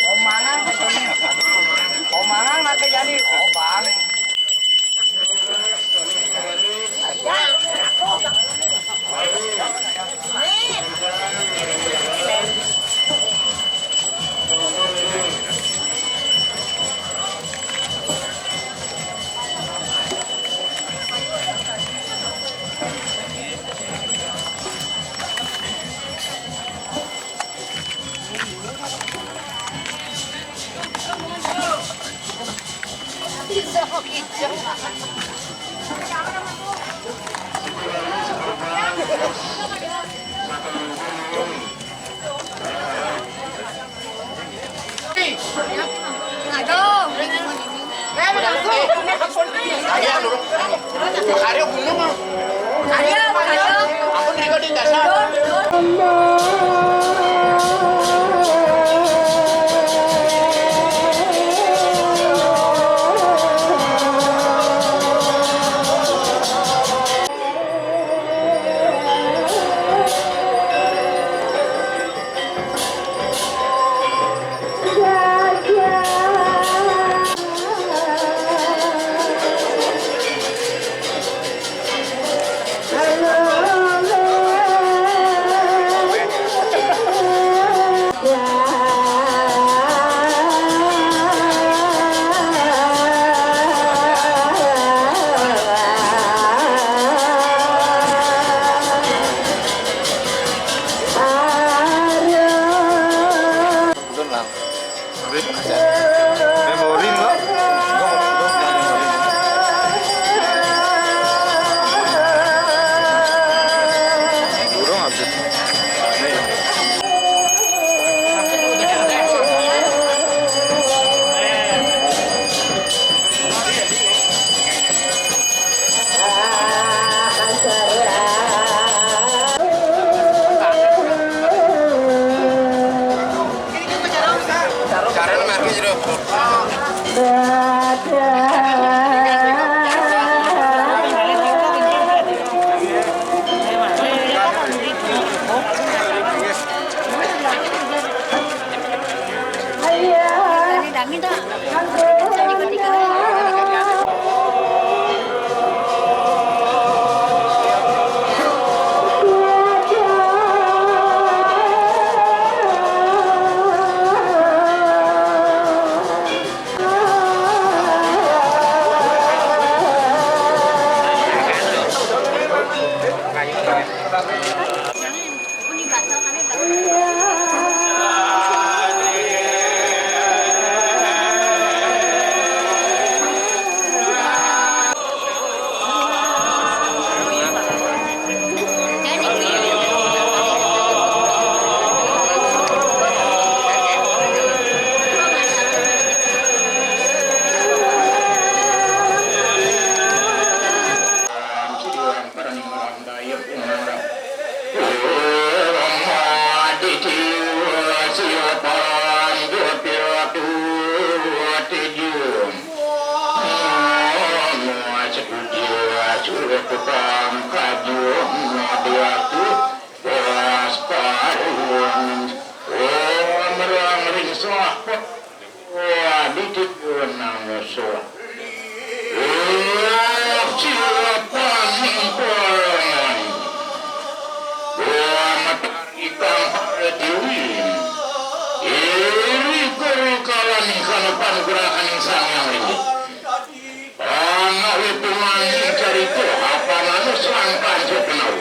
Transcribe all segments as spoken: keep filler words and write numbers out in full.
Omangan, omangan maka jadi obang. Memori lo. Burung habis. Tukang kajuan nadiatu bos karun. Oh, merang ring soh. Wah, di tujuan nang soh. Wah, siapa ning polongan? Wah, matari kang pada tiwin. Iri kuri kalan ikan panugrahan sang yang rindu. Pangawitungan carita apan anu sang panca penau.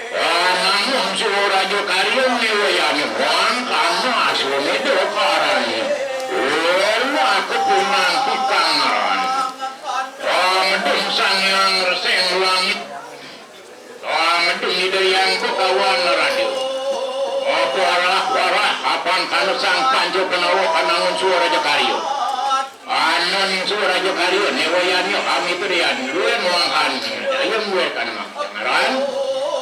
Panangun Suraja Karya niwayani muang kana aswameda karani. Ula kepunang pikang ngaran. Pamedung sang yang reseng langit. Pamedung Ida Hyang Kekawan Raja. Apa arah-arah apan kana sang panca penawa kanangun Suraja Karya. Anon Suraja Karya niwayani kami trian luwih mangkan. Ayam luwih kan mangkaran.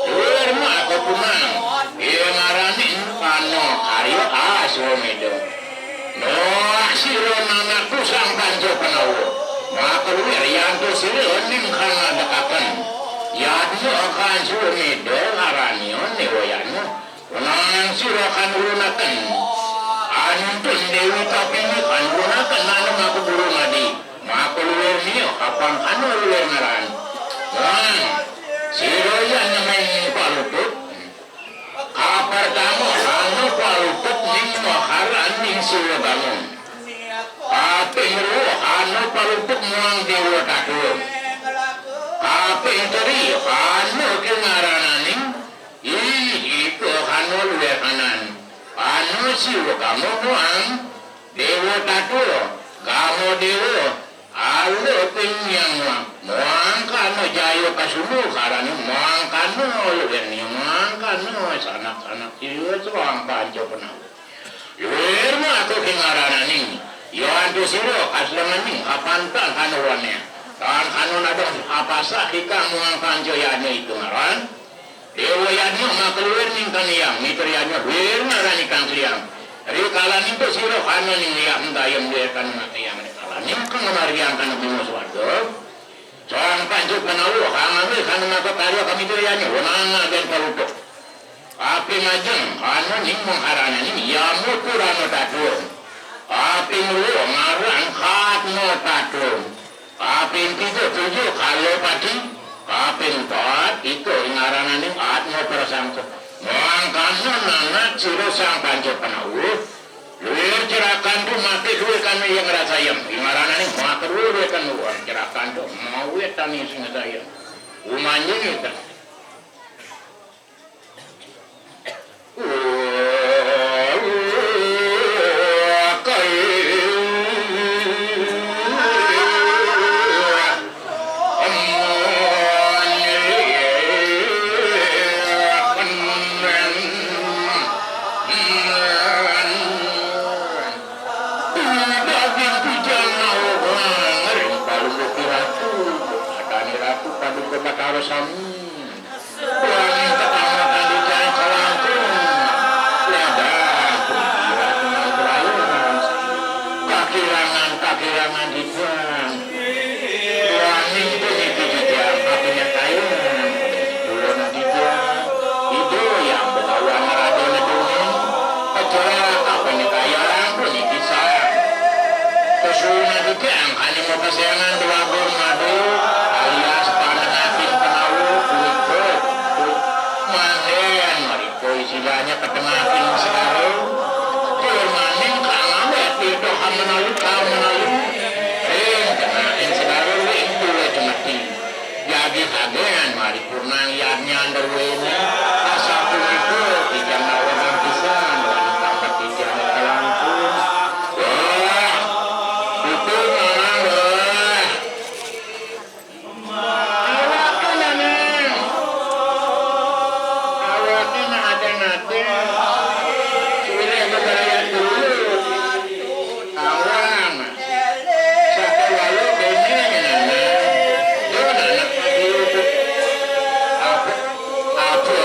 Luwih maka punang. Iya ngarani kana karya aswameda. Noah sira nanakku sang panca penawa. Maka luwih yanto sira ning kang ngadekaken. Yadnya akan aswameda ngarani niwayani. Nang sira kan urunaken. Anuntun Dewi Tapini kan urunaken nana maka guru ngadi. Maka luwir nia kapang anu luwir ngaran. Nang sira yan nemeng paluput. Kapertama anu paluput ning makaran ning sira bangun. Kaping dua anu paluput muang dewa tatua. Kaping teri anu kingarananing Ih, ika kano luwih kanan. Kano Siwa kamo muang. Dewa tatua. Kamo dewa. Ala ping yang muang. Muang kano jaya kasulu karani. Muang kano luwih ni. Muang kano sanak-sanak Siwa suang panca penau. Luwir maka kingarananing. Yantu sira kaslengening kapantan kano wane. Tan kano nadong apasa kikang muang panca yane itu ngaran. Dewa yadnya maka luwir ning kaniang, mitra yadnya luwir ngarani kang kliang. Ri kalaning tu sira kano ning liang dayem luwir kano makayang ri kalaning kang mariang kano bima swarga. Sang panca penawa kang ambil kano maka karya kami tu yadnya wenang agen palutuk. Api majeng kano ning mengharananing yamu purana tatua. Api ngruwa ngarang katma tatua. Kaping tiga tujuh Kalopati, kaping empat ika ngarananing Atma Prasangka. Mangkana nanak sira sang panca penawa, luwir cerakan tu mati luwir kami yang rasayam, ngarananing maka luwir kan luwir cerakan tu mawit tani sing sayam. Umanjing itu. Daging pijang nawa ngering palungguh ratu, matani ratu paduka Batara Sami. Wani ketamat adi jai kalangkung. Ladah, kakirangan, kakirangan dijang. Wani puniki dijang, kapinya kayun. Dulun dijang. Ibu yang begawan raja nedungan. Pejalan kapinya kayang, puniki sang. Kusuna dijang, kani mau kesengan dua guru madu, alias pandengakin penawa, kulit. Manden, mari Koi silanya katengakin segara. Tur maning kang awet itu ham menawi kang menawi. Ring tengakin segara ring kula jemeti. Jagi sagean mari purnang yadnya nderwene. Asapunika tijang nawening pisan lan kamet tijang kalangkung. Wah, itu marang wah. Awake nanang. Awake nak adeng-adeng. Suwireh beberayat dulu. Awang. Satu walu bene nanang. Yo nanang. Apa? Apa?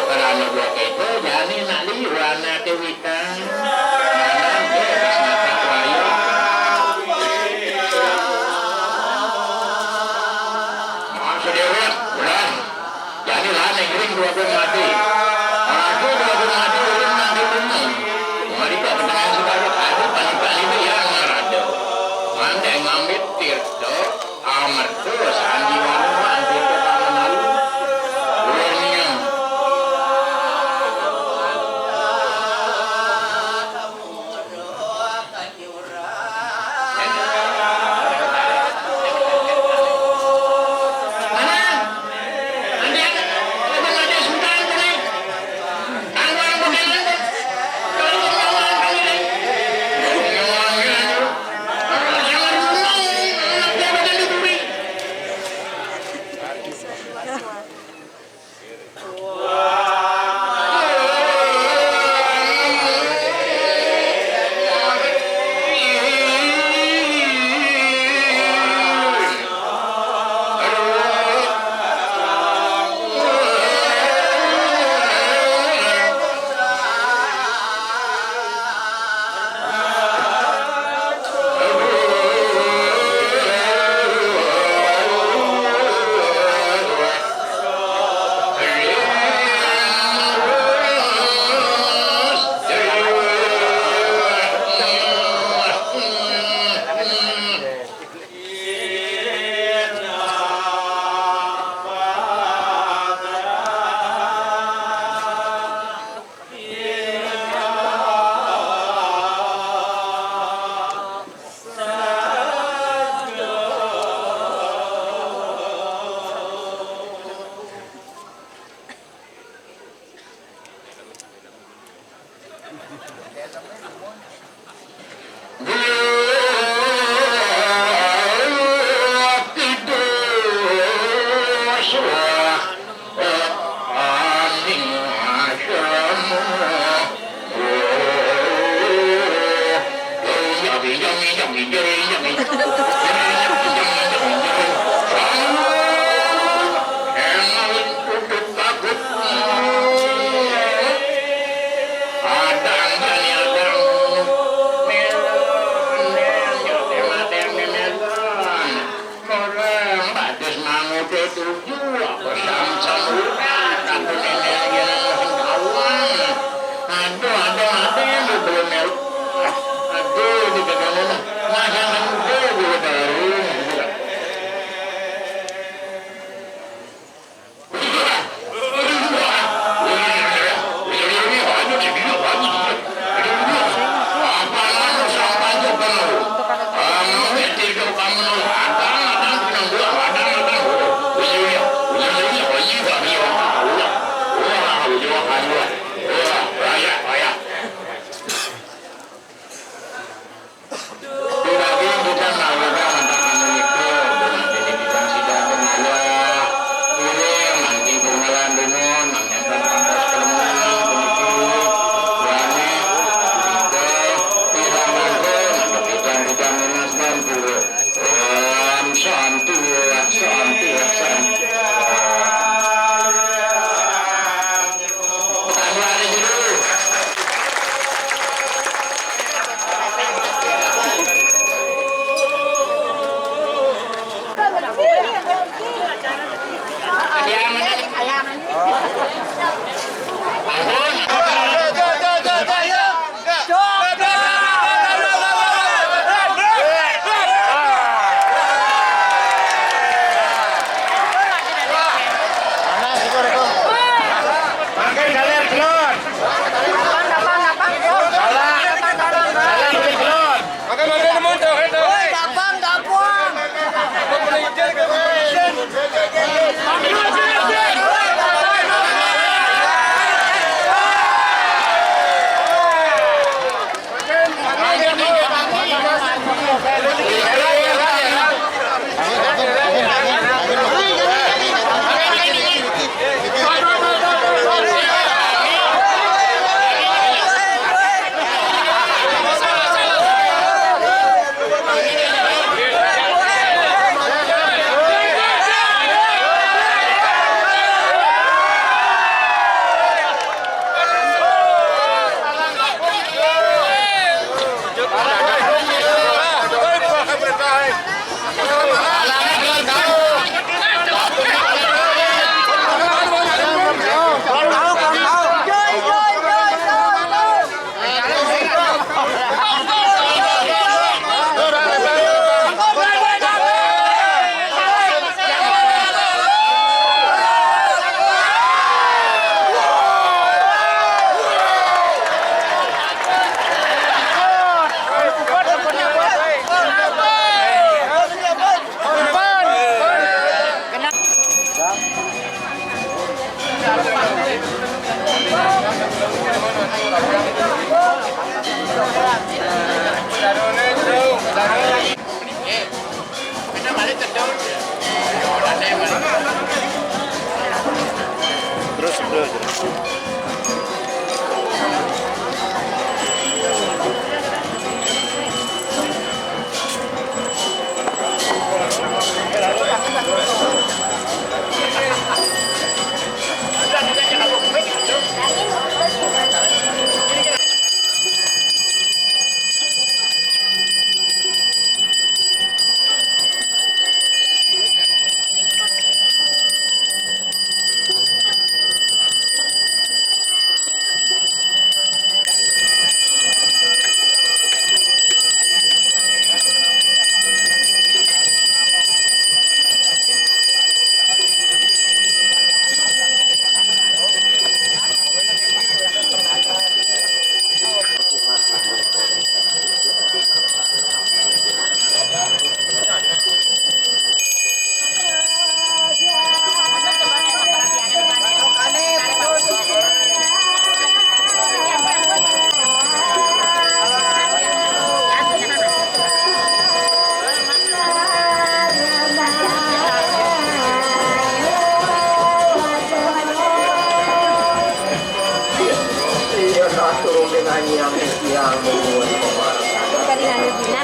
Kali nanu Gina.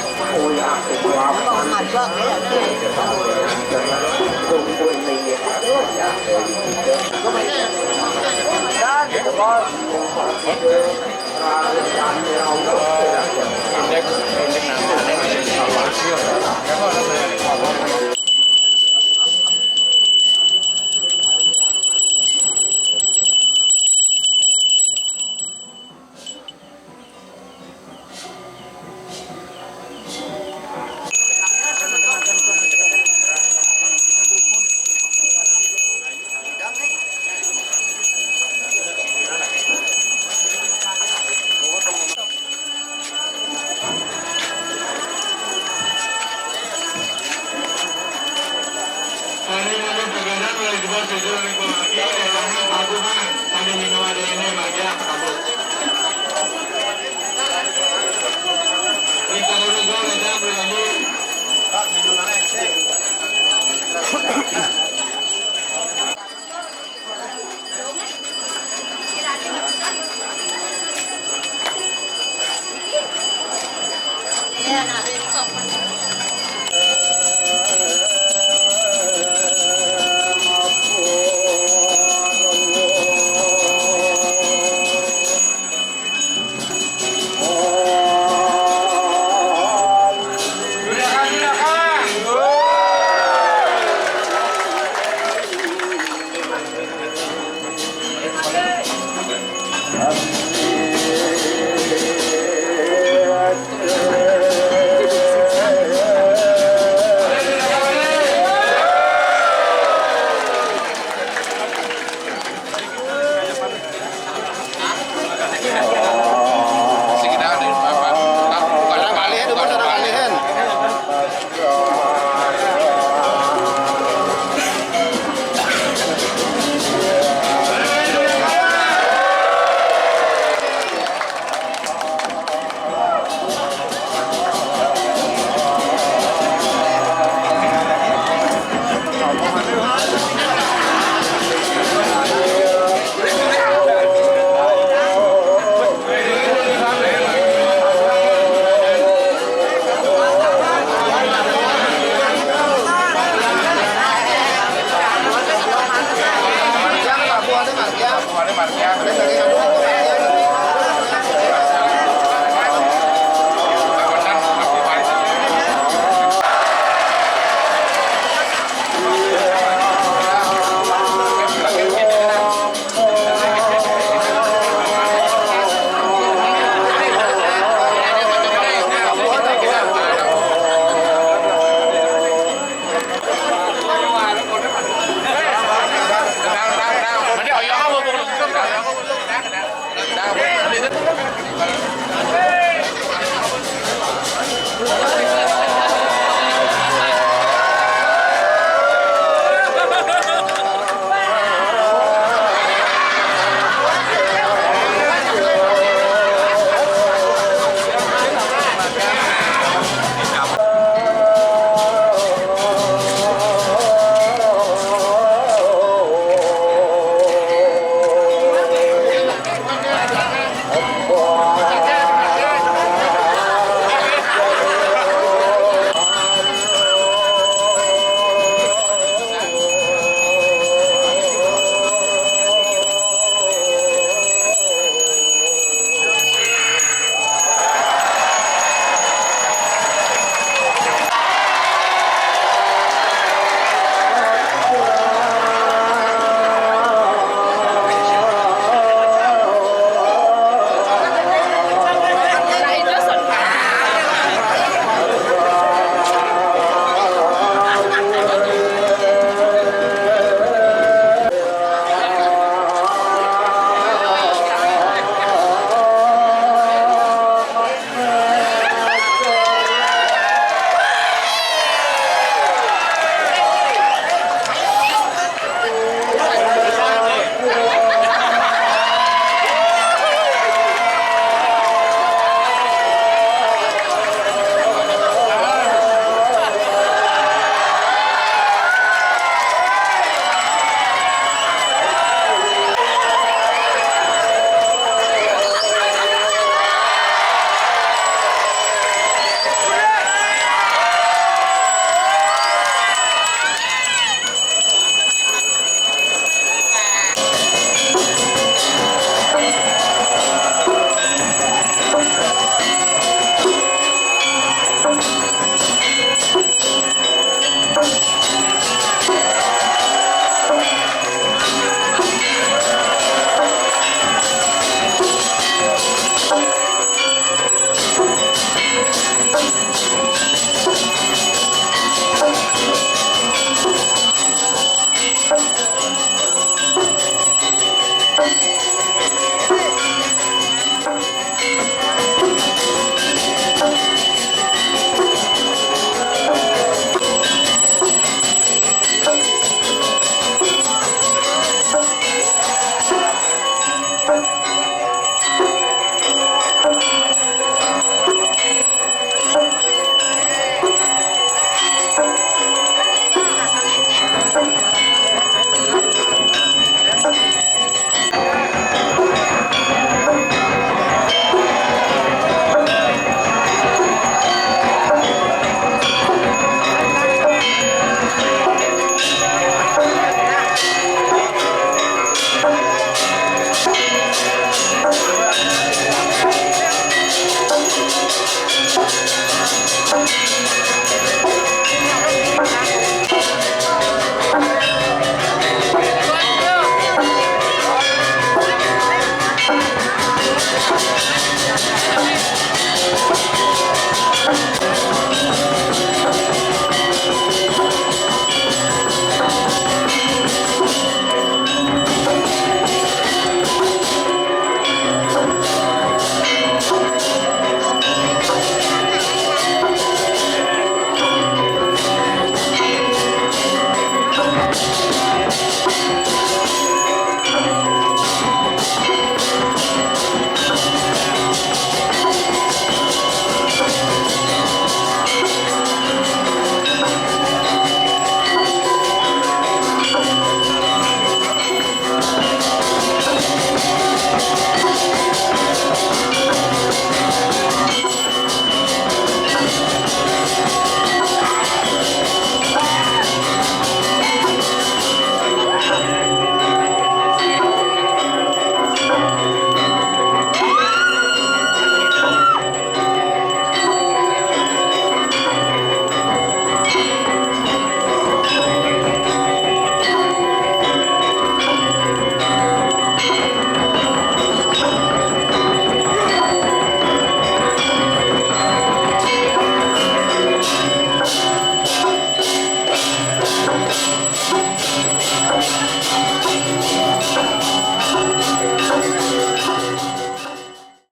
Apa ngajak?